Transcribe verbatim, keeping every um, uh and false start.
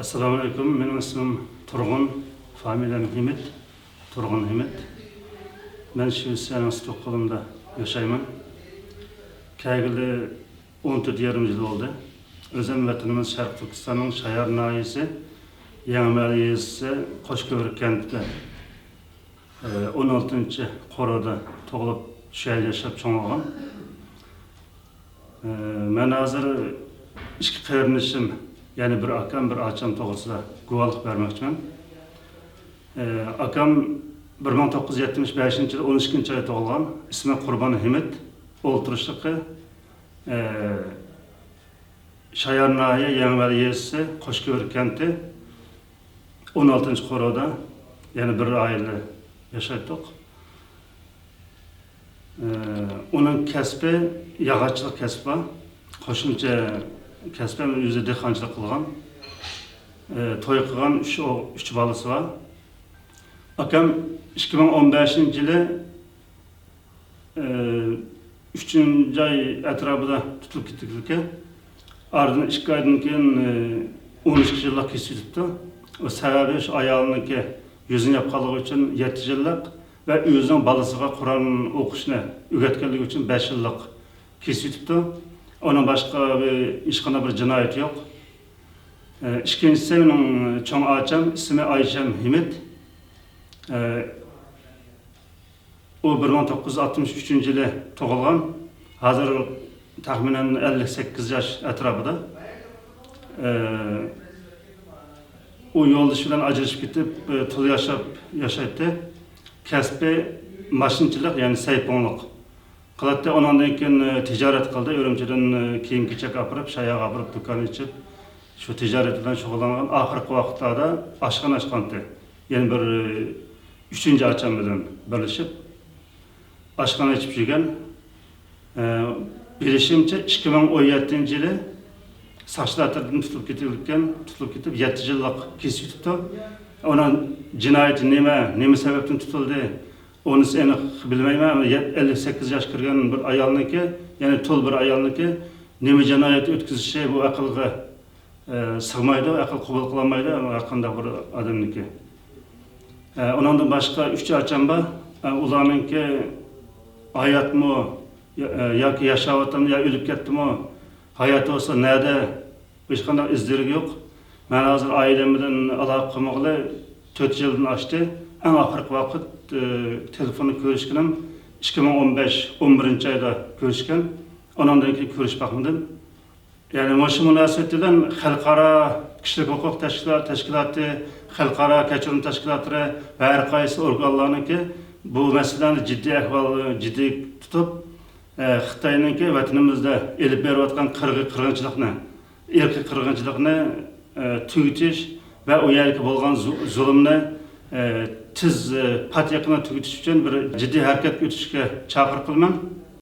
ئەسسالامۇئەلەيكۇم، مېنىڭ ئىسمىم تۇرغۇن، فامىلەم ھىمىت، تۇرغۇن ھىمىت. مەن شىۋېتسىيەنىڭ ستوكھولمدا ياشايمەن. كەلگىلى ئون تۆت يېرىم يىل بولدى. ئۆزۈم ۋەتىنىمىز شەرقىي تۈركىستاننىڭ شايار ناھىيەسى، يېڭىمەھەللە يېزىسى، قوشكۆۋرۈك كەنتىدە، ئون ئالتىنچى قورۇدا تۇغۇلۇپ، شۇ يەردە ياشاپ چوڭ بولغان. مەن ھازىر ئىككى قېرىندىشىم، يەنى بىر ئاكام، بىر ئاچام توغرىسىدا گۇۋاھلىق بەرمەكچىمەن. ئاكام بىر مىڭ توققۇز يۈز يەتمىش بەشىنچى يىل ئون ئىككىنچى ئايدا تۇغۇلغان، ئىسمى قۇربان ھىمىت، ئولتۇرۇشلۇقى شايار ناھىيە يېڭىمەھەللە يېزىسى، قوشكۆۋرۈك كەنتى، ئون ئالتىنچى قورۇدا، يەنە بىر ئائىلە ياشايتتۇق. ئۇنىڭ كەسپى ياغاچچىلىق كەسپى بار. قوشۇمچە كەسپى ئۆزى دېھقانچىلىق قىلغان. توي قىلغان، ئۈچ ئو-، ئۈچ بالىسى بار. ئاكام ئىككى مىڭ ئون بەشىنچى يىلى ئۈچىنچى ئاي ئەتراپىدا تۇتۇلۇپ كېتىپتىكەن. ئارىدىن ئىككى ئايدىن كېيىن ئون ئىككى يىللىق كېسىۋېتىپتۇ. ئۇ سەۋەبى شۇ ئايالىنىڭكى يۈزىنى ياپقانلىقى ئۈچۈن يەتتە يىللىق ۋە ئۆزىنىڭ بالىسىغا قۇرئان ئوقۇشنى ئۆگەتكەنلىكى ئۈچۈن بەش يىللىق كېسىۋېتىپتۇ. ئۇنىڭ باشقا بىر، ھېچقانداق بىر جىنايىتى يوق. ئىككىنچىسى مېنىڭ چوڭ ئاچام، ئىسمى ئايشەم ھىمىت. ئۇ بىر مىڭ توققۇز يۈز ئاتمىش ئۈچىنچى يىلى تۇغۇلغان. ھازىر تەخمىنەن ئەللىك سەككىز ياش ئەتراپىدا. ئۇ يولدىشى بىلەن ئاجرىشىپ كېتىپ، تۇل ياشاپ ياشايتتى. كەسپى ماشىنىچىلىق، يەنى سەيپۇڭلۇق قىلاتتى. ئۇنىڭدىن كېيىن تىجارەت قىلدى. ئۈرۈمچىدىن كىيىم-كېچەك ئاپىرىپ، شاياغا ئاپىرىپ، دۇكان ئېچىپ، شۇ تىجارەت بىلەن شۇغۇللانغان. ئاخىرقى ۋاقىتلاردا ئاشخانا ئاچقانتى. يەنە بىر ئۈچىنچى ئاچام بىلەن بىرلىشىپ ئاشخانا ئېچىپ يۈرگەن. ئە، بىلىشىمچە، ئىككى مىڭ ئون يەتتىنچى يىلى ساقچىلار تەرىپىدىن تۇتۇلۇپ كېتىلگەن، تۇتۇلۇپ كېتىپ، يەتتە يىللىق كېسىۋېتىپتۇ. ئۇنىڭ جىنايىتى نېمە، نېمە سەۋەبتىن تۇتۇلدى، ئۇنىسى ئېنىق بىلمەيمەن. ئەمما يە-، ئەللىك سەككىز ياش كىرگەن بىر ئايالنىڭكى، يەنى تۇل بىر ئايالنىڭكى نېمە جىنايەت ئۆتكۈزۈشى بۇ ئەقىلگە ئە، سىغمايدۇ، ئەقىل قوبۇل قىلالمايدۇ ھەر قانداق بىر ئادەمنىڭكى. ئە، ئۇنىڭدىن باشقا ئۈچ ئاچام بار. ئە، ئۇلارنىڭكى ھاياتمۇ، يا-، ئە، ياكى ياشاۋاتامدۇ، يا ئۆلۈپ كەتتىمۇ، ھاياتى بولسا نەدە، ھېچقانداق ئىز دېرىكى يوق. مەن ھازىر ئائىلەم بىلەن ئالاقە قىلمىغىلى تۆت يىلدىن ئاشتى. ئەڭ ئاخىرقى ۋاقىت، ئە، تېلېفوندا كۆرۈشكىنىم ئىككى مىڭ ئون بەش، ئون بىرىنچى ئايدا كۆرۈشكەن. ئۇنىڭدىن كېيىن كۆرۈشۈپ باقمىدىم. يەنى مۇشۇ مۇناسىۋەت بىلەن خەلقئارا كىشىلىك ھوقۇق تەشكىلات-، تەشكىلاتى، خەلقئارا كەچۈرۈم تەشكىلاتلىرى ۋە ھەر قايسى ئورگانلارنىڭكى بۇ مەسىلىنى جىددىي ئەھۋال، جىددىي تۇتۇپ، ئە، خىتاينىڭكى ۋەتىنىمىزدە ئېلىپ بېرىۋاتقان قىرغىن-، قىرغىنچىلىقنى، ئىرقىي قىرغىنچىلىقنى، ئە، تۈگىتىش ۋە ئۇ يەردىكى بولغان زۇ-، زۇلۇمنى، ئە، تېز، ئە، پات يېقىندا تۈگىتىش ئۈچۈن بىر جىددىي ھەرىكەتكە ئۆتۈشكە چاقىرىق قىلىمەن.